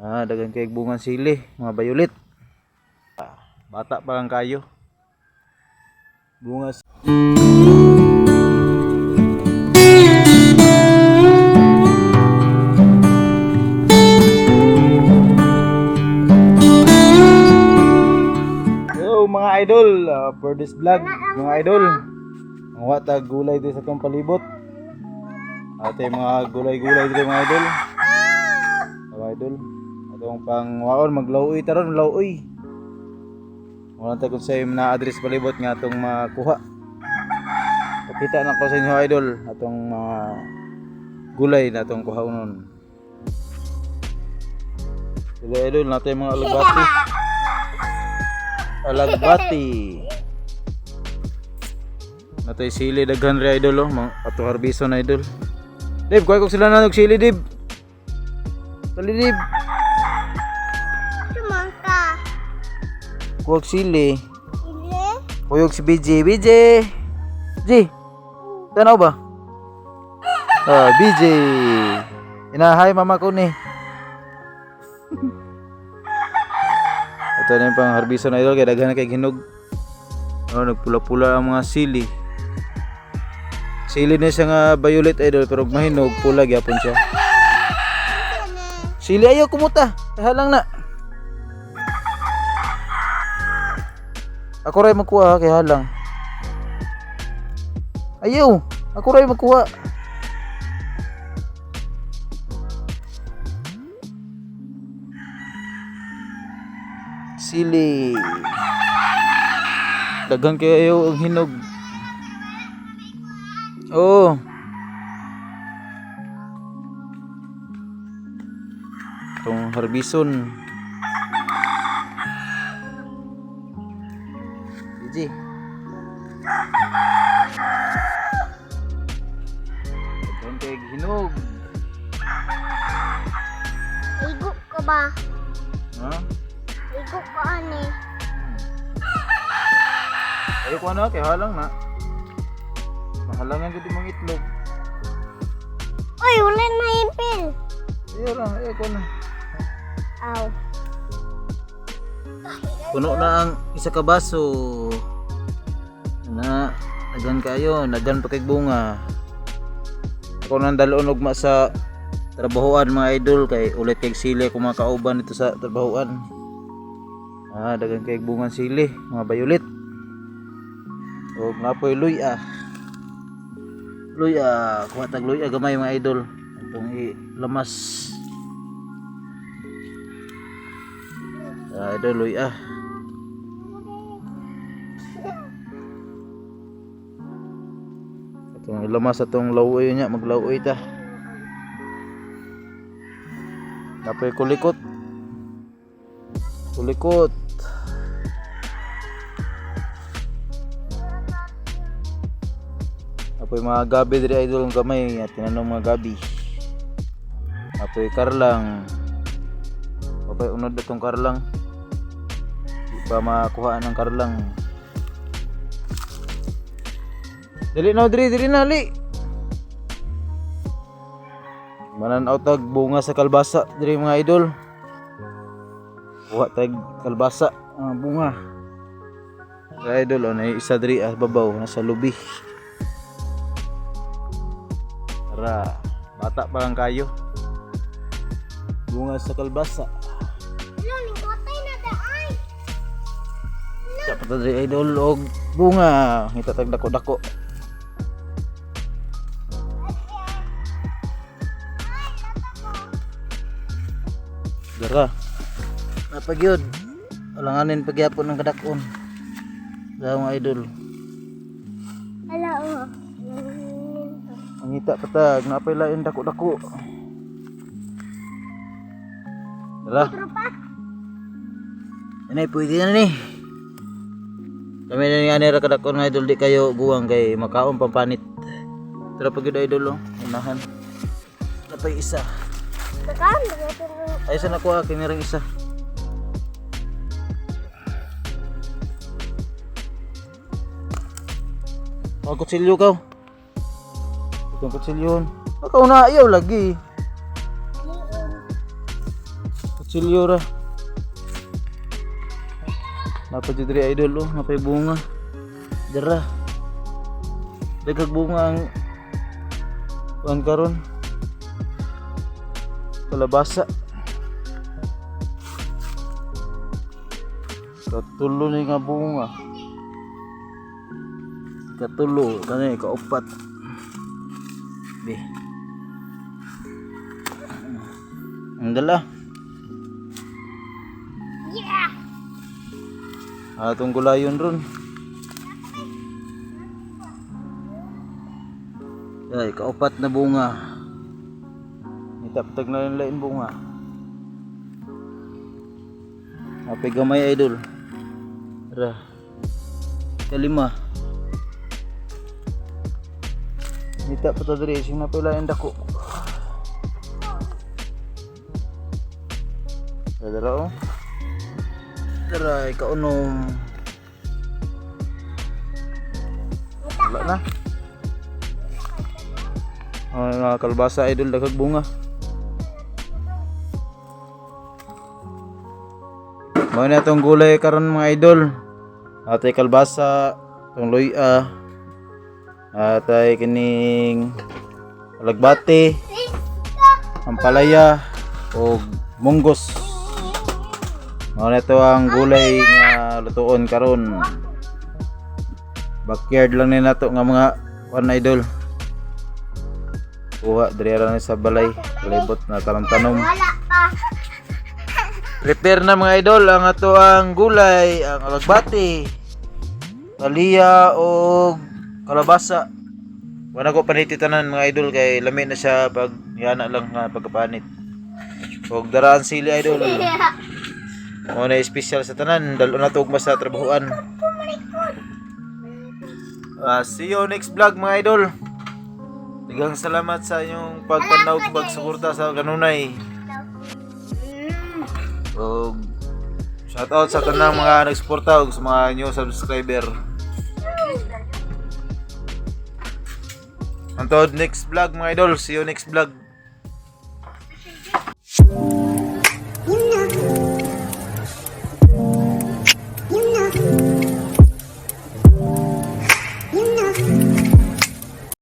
Daghan kay bungang sili, mga violet. Bata pa lang kayo. Bunga. Hello mga idol, for this vlog, mga idol. Mga tag gulay dito sa itong palibot. Ate mga gulay-gulay dito, mga idol. Mga idol. Atong pangwaon maglauoy taron, lauoy. Wala tayo kung sa'yo na address palibot nga atong makuha. Pakita na ko sa inyo, idol, atong mga gulay na atong kuhaonon. Dili, idol, natin mga alagbati. Alagbati. Natay sili daghan ri, idol, oh, mga ato harbiso na, idol. Dib, kuha ko sila na og sili, Dib. Dali, Dib. Sumangka. Kuha og sili. Ile? Kuyog si BJ. BJ! G! Tanaw ba? Ah, BJ! Inahay mama ko ni. Ito na yung pang harbiso na, idol, kaya daghan na kay hinog. Oh, nagpula-pula ang mga sili. Sili na siya nga violet, idol, pero mahinog pula gyapon siya. Sili, ayaw kumuta. Halang na. Ako ray magkuha ha, kay halang. Ayaw, ako ray magkuha. Sili. Daghan kayo ang hinog. Oo. Itong harbison. GG. Daghan kay hinog. Igo ka ba? Ha? Igo ka ani. Ayaw ko na, kay halang na. Mahalangan gud imong itlog. Uy, wala na ipil. Ayaw lang, ayaw ko na. Aw. Puno na ang isa ka baso. Na, daghan kayo, daghan pa kay bunga. Ako nang dalon ugma sa trabahoan, mga idol, kay ulit kay sili kung mga kauban dito sa trabahoan. Daghan kay bungang sili, mga violet. Og napoy luya. Luya, kuha tag luya gamay, mga idol. Atong ilamas. Idol, luya. Atong ilamas atong lawuy niya, maglawuy ta. Napoy kulikot. Kulikot. Napoy mga gabi diri, idol, ang gamay at tinanong mga gabi. Napoy karlang. Papay unod atong karlang. Di pa makuha ng karlang. Dili na diri, dili na li. Mananaw tag bunga sa kalbasa diri, mga idol. Kuha tag kalbasa, mga bunga. Mga idol, oh, na isa diri babaw nasa lubi. Tara, bata pa lang kayo. Bunga sa kalbasa. Hello, lingkotay na daay. Dapat ta diri, idol, og bunga. Ngita tag dako-dako. Dara. Napagyod. Alanganin pagyapon ng kadakon. Dara, mga idol. Hala, oh. Mangita pa tag napay lain dako-dako. Dara. Tropa. Inay, pwede na ni. Kami na ni ani ra kadakon, mga idol, di kayo guwang kay makaon pampanit. Tara pag idol, oh. Unahan. Napay isa. Takaan, Ay sa nakuha kini ring isa. Mga kutsilyo ka. Itong kutsilyo. Nakauna ayaw lagi. Kutsilyo ra. Napa jud diri, idol, oh, napay bunga. Dara. Daghag bunga ang kuan karon. Kalabasa. Katulo ni nga bunga. Katulo kani, kaupat. Be. Ang dala. Yeah! Atong gulayon ron. Ay, kaupat na bunga. Nitaptag na rin lain bunga. Apay gamay, idol. Ra. Kalima. Nita pa ta diri sing napay lain dako. Dara oh. Dara ikaunom. Wala na. Ay, mga kalbasa, idol, daghag bunga. Mao na itong gulay karon, mga idol. Atay kalbasa, itong luya, atay kining alagbati, ampalaya, o munggos. Mao na ito ang gulay nga lutuon karon. Backyard lang ni nato nga mga kuan, idol. Kuha diri ra ni sa balay, palibot na tanom-tanom. Wala pa. Prepare na, mga idol, ang ato ang gulay, ang alagbati, taliya o kalabasa. Wala ko paniti tanan, mga idol, kay lami na siya pag yana lang nga pagkapanit. Og daraan sili, idol. Mo na espesyal sa tanan, dalo na to ugma sa trabahoan. Ah, see you next vlog, mga idol. Daghang salamat sa inyong pagtanaw ug pagsuporta sa kanunay. Og shout out sa tanang mga nagsuporta ug sa mga new subscriber. Until next vlog, mga idol. See you next vlog.